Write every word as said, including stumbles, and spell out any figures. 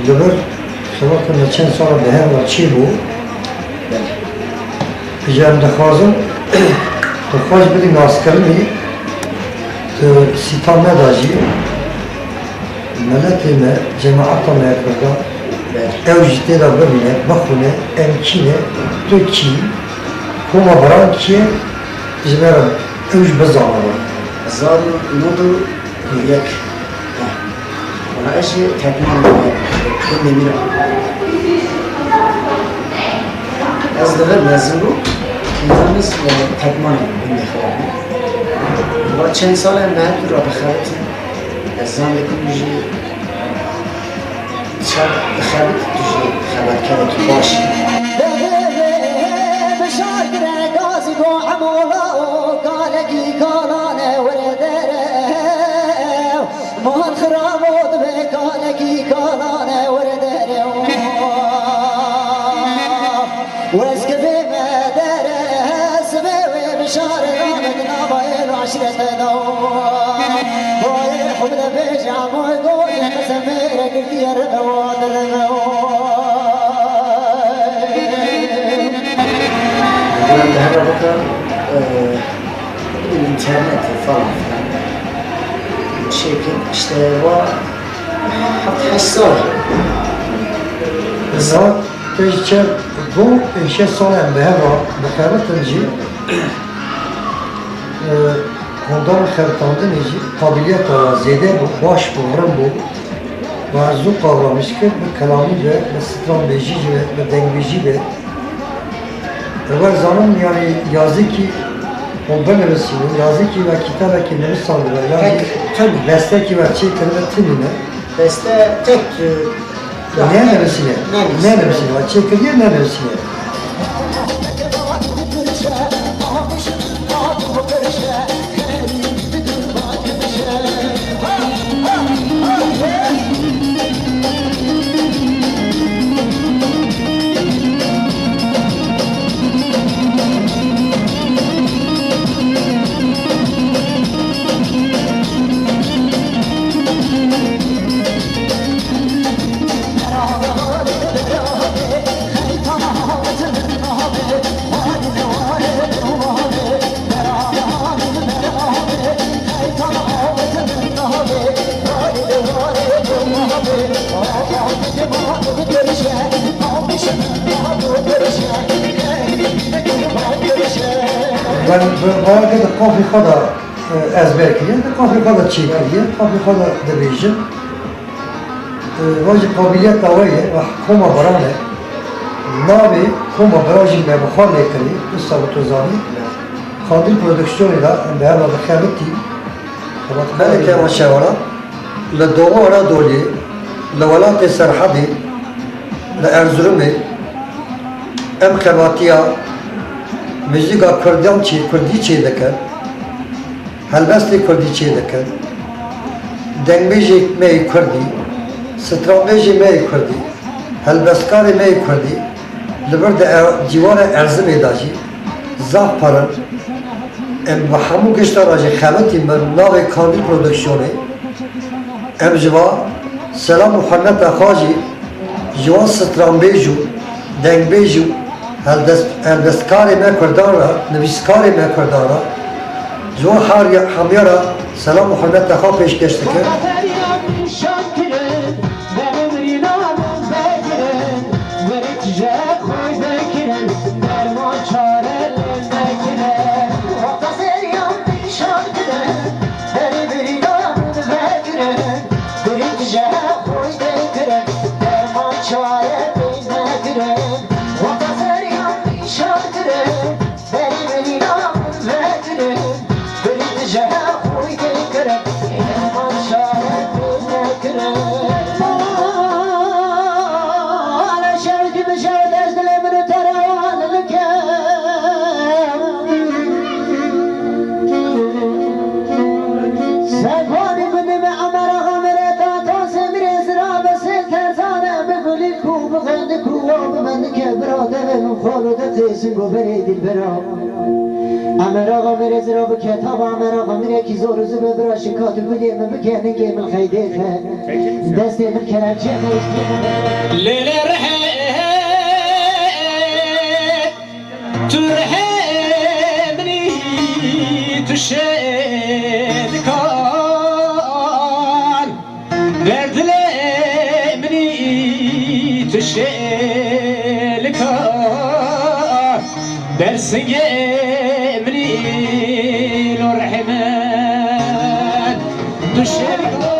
Li vir xebatên me çend sala bi hev re çêbû. Ji em dixwazin, tu xwe ji bidî naskirinê, tu sîta me da jî, miletê me, cemaeta me ya Kurda, ew jî tê de bibîne, bixwîne, em kî ne, tu kî, koma biran kî ye, ji ber ew jî bizane. Hezar û nod û yek. Wala ez jî tekmanê me gundê min a. Ez li vir mezin bûm, pênc sal ez, e, tekmanê gundê xwe bûm. Wa çend sal em bi hev re dixebitin. Ez zan dikim jî çav dixebit, tu jî xebatkerekî baş î. Bişar kire gazî go emola o, kalekî kalane were dere. Mal xirabo dibe kalekî kalane were dere. Weskivê me dere, sibê wê bişare damet navayê aşirete da. Boyê xwe bide bêje, moy goje, qesemê re girtiye rime wa dirime. Guran de hebe baka, e, internetê falan filan. Şekil işte wa heft heşt sal. Mesela, pêş çend, bu şeş sal em bi hev re dixebitin jî, e, hondarên xebitandinê jî qabiliyeta zêde bû, baş bû, rind bû. Û ez zû qavramiş kir, bi kelamî be, bi stranbêjî be, bi dengbêjî be. Ew ez zanim, yanî yazikî hûn binivisînin, yazikî we kitabekî nivisandibe, yan jî Tek, tabii. Bestekî we çêkiribe, tinî ne? Beste tek, e, Nenivisîne. Nenivisîne. Nenivisîne. Çêkiriye nenivisîne. Ben bi, bana göre kafî xwe de, e, ezber kiriye, kafî xwe de çêkiriye, kafî xwe de dibêjin. E, va jî qabiliyeta we ye, we koma biran e. Navê koma biran jî me bi xwe lê kirî, wisa bi tu zanî. Xandîr Prodüksiyonê de em bi hev re dixebitî. Belê ke şewara, li Doğu Anadoluyê, li welatê Serhedê, li Erzurumê, em xebatiya muzîka kurdan çê, kurdî çê dikin. Helbestê kurdî çêdikin. Dengbêjê me yê kurdî, stranbêjê me yê kurdî, helbestkarê me yê kurdî li vir di e-, cîwara Erzimê de jî zaf pir in. Em bi hemû gişta re jî xebitî min navê Kandîl Prodüksiyonê. Em ji va selam û hurmeta xwe jî ji wan stranbêj û dengbêj û heldes-, helbestkarê me kurdan re, nivîskarê me kurdan re, ji wan her ya-, hemiya re selam û hurmeta xwe pêşkêş dikim. Sefanî min me emera xamere da ta semirê zira be sê terzane bi gulî ku bi xendi ku wa bi mendike bira devê min xwalo de têsin go berê dilbera. Emer axa mirê zira bike tava, Emer axa mirê ki zor û zibê bira şika tu bilê min bike ningê min xeydê te. Destê min kelepçe xeştê min. Lêlê rehê, tu rehê minî, tu şêdikan. Ber dilê minî tu şêlika, ber singê minî lo rehê min tu şêlika.